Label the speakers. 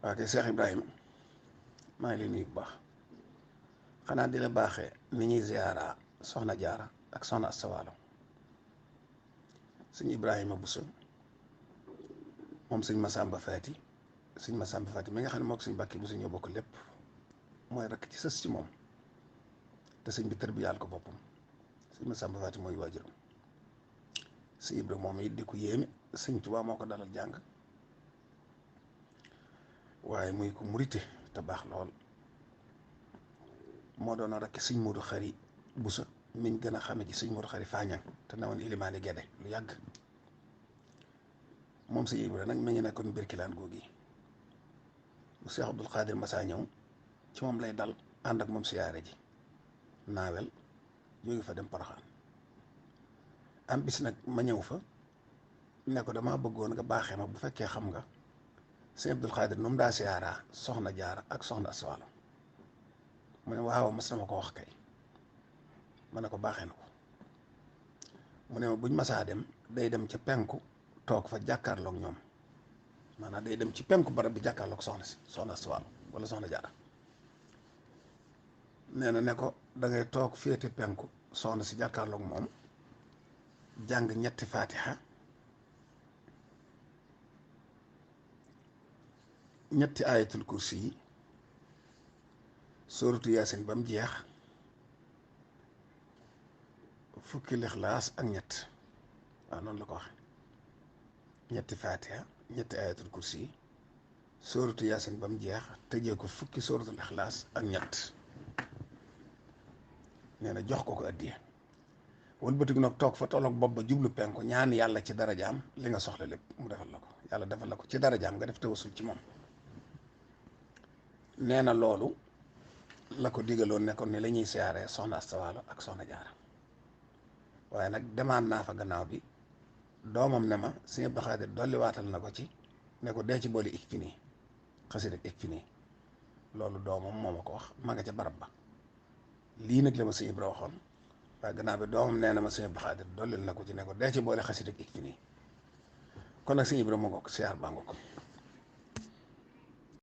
Speaker 1: waa kay Cheikh Ibrahima maa ngi lay nuyu bu baax xanaa di la baaxee ni ñuy ziara soxna jaara ak soxna astawaalo sëñ Ibrahima Bousso moom sëñ Masamba Faati mi nga xam ne mook sëñ Bàkki Bousso ñoo bokk lépp mooy rakk ci sës ci moom te sëñ bi tërbiyaal ko boppam sëñ Masamba Faati mooy waajuram sëñ Ibra moom it di ko yéeme sëñ Tuubaa moo ko dalal jàng waaye muy ko murite te baax lool moo doon rakk sëñ Moodu Xari Bousso miñ gën a xame ci sëñ Moodu Xari Faañang te newoon ilimaani Gede lu yàgg moom sëñ Ibra nag mi ngi nekkoon Birkilaan googi bu Seex Abdul Xaadir masaa ñëw ci moom lay dal ànd ak moom siyaare ji naawel jóge fa dem Poroxaan am bis nag ma ñëw fa ne ko dama bëggoon nga baaxee ma bu fekkee xam nga sëñ Abdul Xaadir nu mu daa siyaaraa soxna jaara ak soxna aswaalo mu ne waaw mas na ma ko wax kay ma ne ko baaxee na ko mu ne ma buñ masaa dem day dem ci penku toog fa jàkkaarloog ñoom maanaam day dem ci penku barab bi jàkkaarloog soxna si soxna aswaalo wala soxna jaara nee na ne ko da ngay toog féete penku soxna si jàkkaarloog moom jàng ñetti faatiha ñetti ayatul kursi yi sóoratu yaasin ba mu jeex fukki lixlaas ak ñett waaw noonu la ko waxe ñetti faatiha ñetti ayatul kursi yi sóoratu yaasin ba mu jeex tëjee ko fukki sóoratu lixlaas ak ñett nee na jox ko addiya wëlbatiku nag toog fa tolloog bopp ba jublu penku ñaan yàlla ci darajaam li nga soxla lépp mu defal la ko yàlla defal la ko ci darajaam nga def tawasul ci moom nee na loolu la ko digaloon nekkoon ni la ñuy siyaaree soxna astawaalo ak soxna jaara waaye nag demaan naa fa gannaaw bi doomam ne ma sëñ Abdou Xaadir dolli waatal na ko ci ne ko dee ci boole ik fi nii xasida ik fi nii loolu doomam moo ma ko wax ma nga ca barab ba lii nag la ma sëñ Ibra waxoon waaye gannaaw bi doomam nee na ma sëñ Abdou Xaadir dollil na ko ci ne ko dee ci boole xasida ik fi nii kon nag sëñ Ibra moo ko siyaar baa nga ko